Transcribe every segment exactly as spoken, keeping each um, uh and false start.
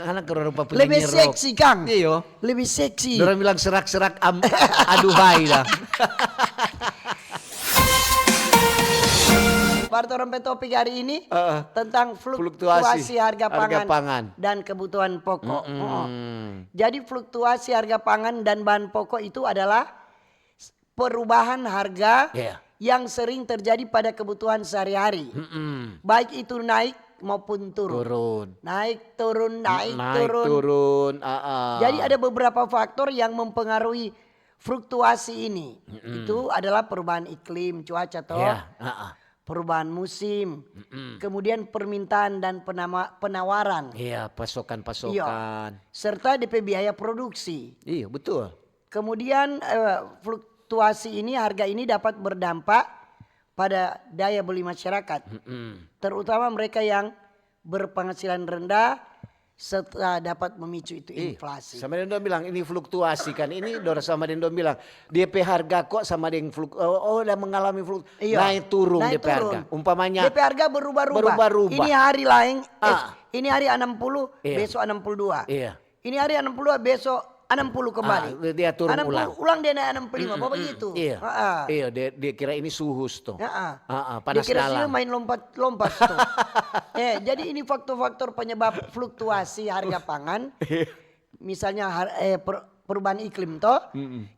Anak rupa Lebih penyanyi rock. Seksi, Kang. Iyo. Lebih seksi. Orang bilang serak-serak am, aduhai dah. Baru torang pe topik hari ini Heeh. tentang fluktuasi, Fluktuasi harga, harga pangan, pangan. Dan kebutuhan pokok. Mm-mm. Heeh. Jadi fluktuasi harga pangan dan bahan pokok itu adalah perubahan harga Iya. yang sering terjadi pada kebutuhan sehari-hari. Mm-mm. Baik itu naik maupun turun. Turun. Naik turun, naik Naik turun. Turun. Ah, ah. Jadi ada beberapa faktor yang mempengaruhi fluktuasi ini. Itu adalah perubahan iklim, cuaca toh. Iya, ah, ah. Perubahan musim, kemudian permintaan dan penama- penawaran, Iya, pasokan-pasokan. Serta D P biaya produksi. Iya, betul. Kemudian eh, fluktuasi ini, harga ini dapat berdampak pada daya beli masyarakat, Mm-mm. terutama mereka yang berpenghasilan rendah, serta dapat memicu itu Ih, inflasi. Sama deng dong bilang ini fluktuasi kan. Ini dor sama deng dong bilang dia pe harga kok sama deng fluk oh, oh udah mengalami fluk Iya. Naik turun Naik dia pe harga. turun. Umpamanya D P harga berubah-rubah. Berubah-rubah. Ini hari lain, eh, Ah. ini hari enam puluh, Iya. Besok enam puluh dua. Iya. Ini hari enam puluh dua, besok enam puluh kembali. Ah, dia turun 60, ulang. Ulang dia naik enam puluh lima, apa begitu? Iya. Ah, ah. Iya, dia, dia kira ini suhus tuh. Ah, ah. Ah, ah, Dia panas kira dalam. Sio main lompat-lompat tuh. Eh, jadi ini faktor-faktor penyebab fluktuasi harga pangan. Misalnya har- eh, per- perubahan iklim toh.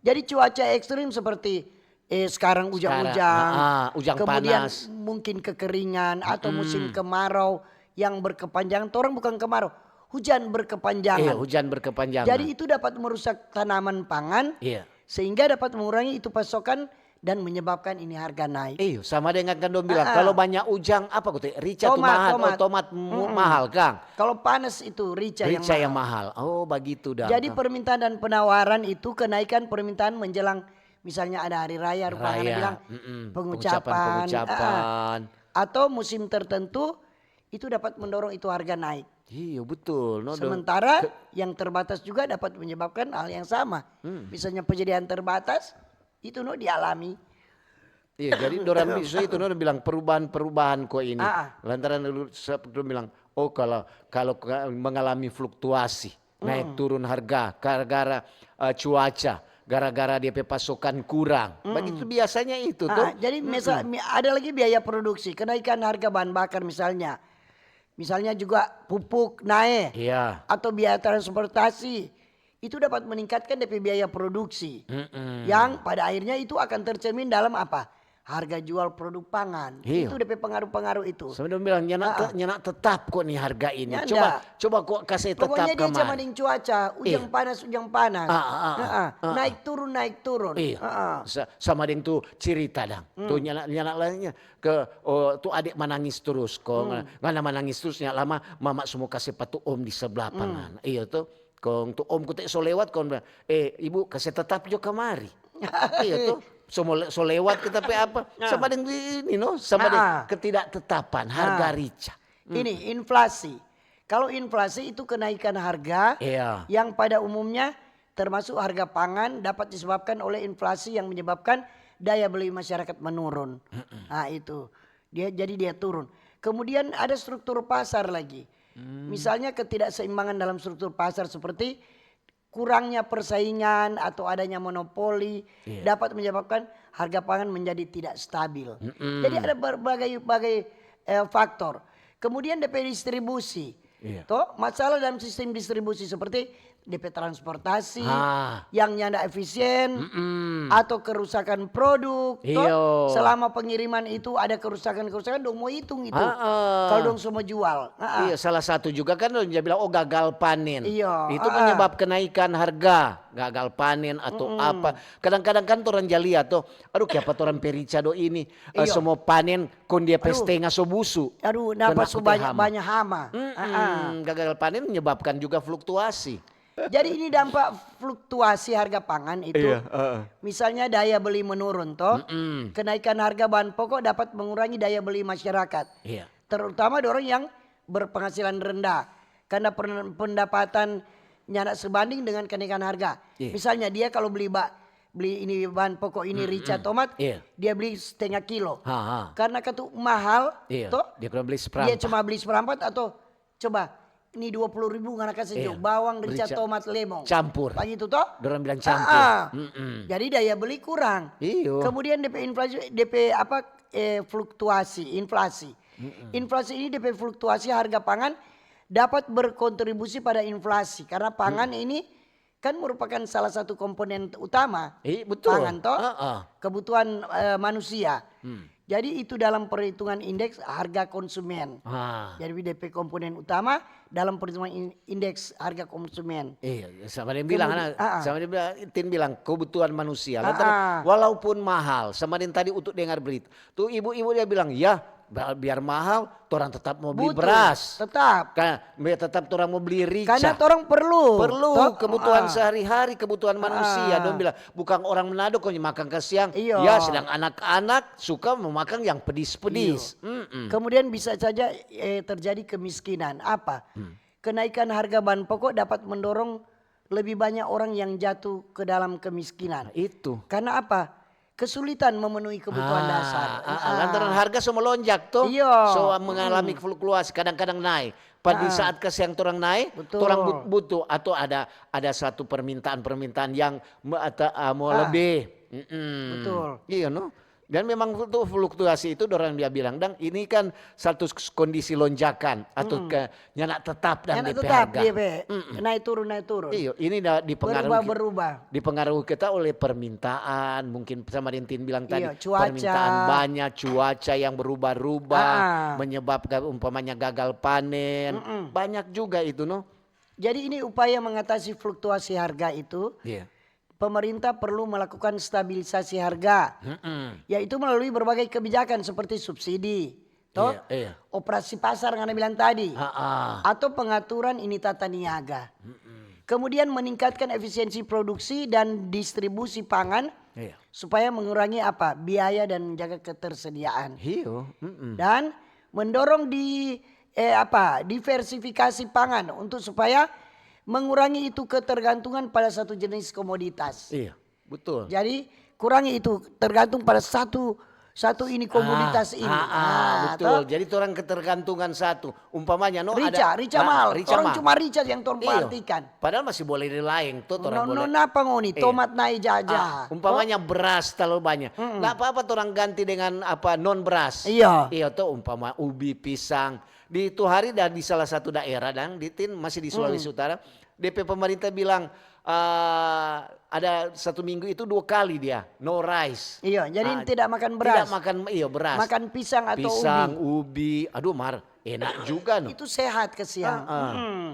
Jadi cuaca ekstrim seperti eh sekarang hujan-hujan, Sekarang, ah, ah, hujan kemudian panas. Mungkin kekeringan atau musim kemarau yang berkepanjangan. Torang bukan kemarau, hujan berkepanjangan. Iya, hujan berkepanjangan. Jadi itu dapat merusak tanaman pangan, Iya. Sehingga dapat mengurangi itu pasokan dan menyebabkan ini harga naik. Iyo, sama dengan kan dong bilang Ah, ah. Kalau banyak hujan apa kutip rica tu Tomat, mahal, tomat. Oh, tomat mu- mahal kang. Kalau panas itu rica, Rica yang yang mahal. mahal. Oh, begitu dah. Jadi permintaan dan penawaran itu, kenaikan permintaan menjelang misalnya ada hari raya, rupa ngana Raya, bilang mm-mm. pengucapan, Pengucapan, pengucapan. ah, ah. Atau musim tertentu itu dapat mendorong itu harga naik. Iyo betul. No, dong. Sementara yang terbatas juga dapat menyebabkan hal yang sama. Hmm. Misalnya penyediaan terbatas, itu no dialami. Iya, jadi dorang bi- so itu no bilang perubahan-perubahan kok ini. Ah, ah. Lantaran dulu sa- dulu bilang, oh kalau kalau ka- mengalami fluktuasi, naik turun harga gara-gara eh, cuaca, gara-gara dia pe pasokan kurang. Begitu biasanya itu tuh. Ah, jadi misal, mi- ada lagi biaya produksi, kenaikan harga bahan bakar misalnya. Misalnya juga pupuk naik Iya. atau biaya transportasi. Itu dapat meningkatkan D P biaya produksi. Mm-mm. Yang pada akhirnya itu akan tercermin dalam apa? Harga jual produk pangan. Iya. Itu D P pengaruh-pengaruh itu. Sama dong bilang nyana, te- nyana tetap kok nih harga ini. Nyanda. Coba coba kok kasih tetap Pokoknya dia cuma kemari. Deng cuaca, ujang Iya. panas, ujang panas. Ah, ah, ah, Heeh. ah, ah. Naik turun, naik turun. Iya. Heeh. Sa- sama deng tu cerita dang. Tu nyana nyana lainnya ke oh, tu adik manangis terus kong ngana manangis terus nya lama mama semua kasih pa tu om di sebelah pangan. Iyo tu kong tu om kute so lewat kong bilang, eh ibu kasih tetap jo kamari. Iyo tu so, mo le- so lewat kita pe apa sama deng ini no sama deng Ah. ketidaktetapan harga rica. Ini inflasi. Kalau inflasi itu kenaikan harga Iya. yang pada umumnya termasuk harga pangan dapat disebabkan oleh inflasi yang menyebabkan daya beli masyarakat menurun. Nah, itu. Dia jadi dia turun. Kemudian ada struktur pasar lagi. Misalnya ketidakseimbangan dalam struktur pasar seperti kurangnya persaingan atau adanya monopoli Iya. dapat menyebabkan harga pangan menjadi tidak stabil. Jadi ada berbagai bagai eh, faktor. Kemudian D P distribusi. Iya. Toh, masalah dalam sistem distribusi seperti D P transportasi Ah. yang nyanda efisien atau kerusakan produk. Toh, Iyo. selama pengiriman itu ada kerusakan-kerusakan, dong mau hitung itu. Ah, ah. Kalau dong semua jual. Ah, ah. Iya, salah satu juga kan dia bilang oh gagal panen. Iya, Itu ah. Penyebab kenaikan harga, gagal panen atau apa. Kadang-kadang kan orang ja lihat tuh, aduh kiapa orang pe rica do ini, eh, Iya. semua panen kon dia pe Aduh. Setengah so busu. Aduh, Kena napa su kute banyak, hama. Banyak hama. Mm-mm. Ah, ah. Gagal panen menyebabkan juga fluktuasi. Jadi ini dampak fluktuasi harga pangan itu. Iya, heeh. Misalnya daya beli menurun toh. Kenaikan harga bahan pokok dapat mengurangi daya beli masyarakat. Iya. Terutama orang yang berpenghasilan rendah. Karena pen- pendapatan nyanda sebanding dengan kenaikan harga. Iya. Misalnya dia kalau beli ba- beli ini bahan pokok ini rica tomat, Iya. Dia beli setengah kilo. Ha, ha. Karena katu mahal, Iya. Toh, Dia kurang beli dia seperempat. Cuma beli seperempat atau coba ni dua puluh ribu ngana kase jo, Iya. bawang, rica, Rica. tomat, lemong. Campur. Bagitu to? Dorang bilang campur. Ah, ah. Mm-mm. Jadi daya beli kurang. Iyo. Kemudian D P inflasi, D P apa, eh, fluktuasi, inflasi. Inflasi ini D P fluktuasi harga pangan dapat berkontribusi pada inflasi karena pangan ini kan merupakan salah satu komponen utama Ih, betul. pangan to, Ah, ah. kebutuhan eh, manusia. Hmm. Jadi itu dalam perhitungan indeks harga konsumen. Ah. Jadi D P komponen utama dalam perhitungan in- indeks harga konsumen. Iya, sama dia bilang, Kemudian- nah, ah, ah. sama dia bilang, Tin bilang kebutuhan manusia. Ah, Lantaran ah. walaupun mahal, sama dia tadi untuk dengar berita. Tuh ibu-ibu dia bilang, ya ba- biar mahal, orang tetap mau beli Butuh, beras. tetap. Kan, biar tetap orang mau beli rica. Karena orang perlu. Perlu Toh? kebutuhan Ah. sehari-hari, kebutuhan manusia. Ah. Dong bilang, bukan orang Manado kok makan ke siang. Iyo. Ya, sedang anak-anak suka memakan yang pedis-pedis. Mm-mm. Kemudian bisa saja eh, terjadi kemiskinan. Apa? Hmm. Kenaikan harga bahan pokok dapat mendorong lebih banyak orang yang jatuh ke dalam kemiskinan. Nah, itu. Karena apa? Kesulitan memenuhi kebutuhan Ah, dasar. ah, ah, lantaran harga so melonjak tuh, Iyo. So mengalami fluktuasi, kadang-kadang naik. Pada saat kasiang orang naik, Betul. orang but- butuh atau ada ada satu permintaan-permintaan yang me- ata- ah, mau Ah. lebih. Mm-mm. Betul. Iya no. Dan memang itu fluktuasi itu orang dia bilang, dang ini kan satu s- kondisi lonjakan atau ke nyana tetap dan Nyana D P tetap harga. D P. Naik turun, naik turun. Iyo, ini da- dipengaruhi Berubah-berubah. dipengaruhi kita oleh permintaan, mungkin sama Rintin bilang tadi, Iya, cuaca. Permintaan banyak, cuaca yang berubah-ubah, Ah. menyebabkan umpamanya gagal panen, banyak juga itu no. Jadi ini upaya mengatasi fluktuasi harga itu, Iya. pemerintah perlu melakukan stabilisasi harga, Mm-mm. yaitu melalui berbagai kebijakan seperti subsidi, toh, Iya, iya. operasi pasar yang Anda bilang tadi, Ah, ah. atau pengaturan ini tata niaga. Kemudian meningkatkan efisiensi produksi dan distribusi pangan Iya. supaya mengurangi apa? Biaya dan menjaga ketersediaan. Iyo. Mm-mm. Dan mendorong di eh, apa? Diversifikasi pangan untuk supaya mengurangi itu ketergantungan pada satu jenis komoditas. Iya, betul. Jadi kurangi itu tergantung pada satu satu ini komoditas ini. Ah, ah, Ah, betul. toh? Jadi orang ketergantungan satu. Umpamanya no Rica, ada rica ah, mahal. rica Orang mahal. cuma rica yang orang Iyo. perhatikan. Padahal masih boleh di lain tuh orang No, boleh. no, napa ngoni? Iya. Tomat naik jaja. Ah, umpamanya beras terlalu banyak. Nggak apa-apa orang ganti dengan apa non beras. Iya. Iya tuh umpama ubi, pisang. Di itu hari dan di salah satu daerah dang di Tin masih di Sulawesi Utara, D P pemerintah bilang ah, ada satu minggu itu dua kali dia no rice. Iya, jadi Ah, tidak makan Tidak beras. Makan iya beras. Makan pisang atau Pisang, ubi. Aduh mar, enak juga no. Itu sehat kasiang. Ah, ah. Mm.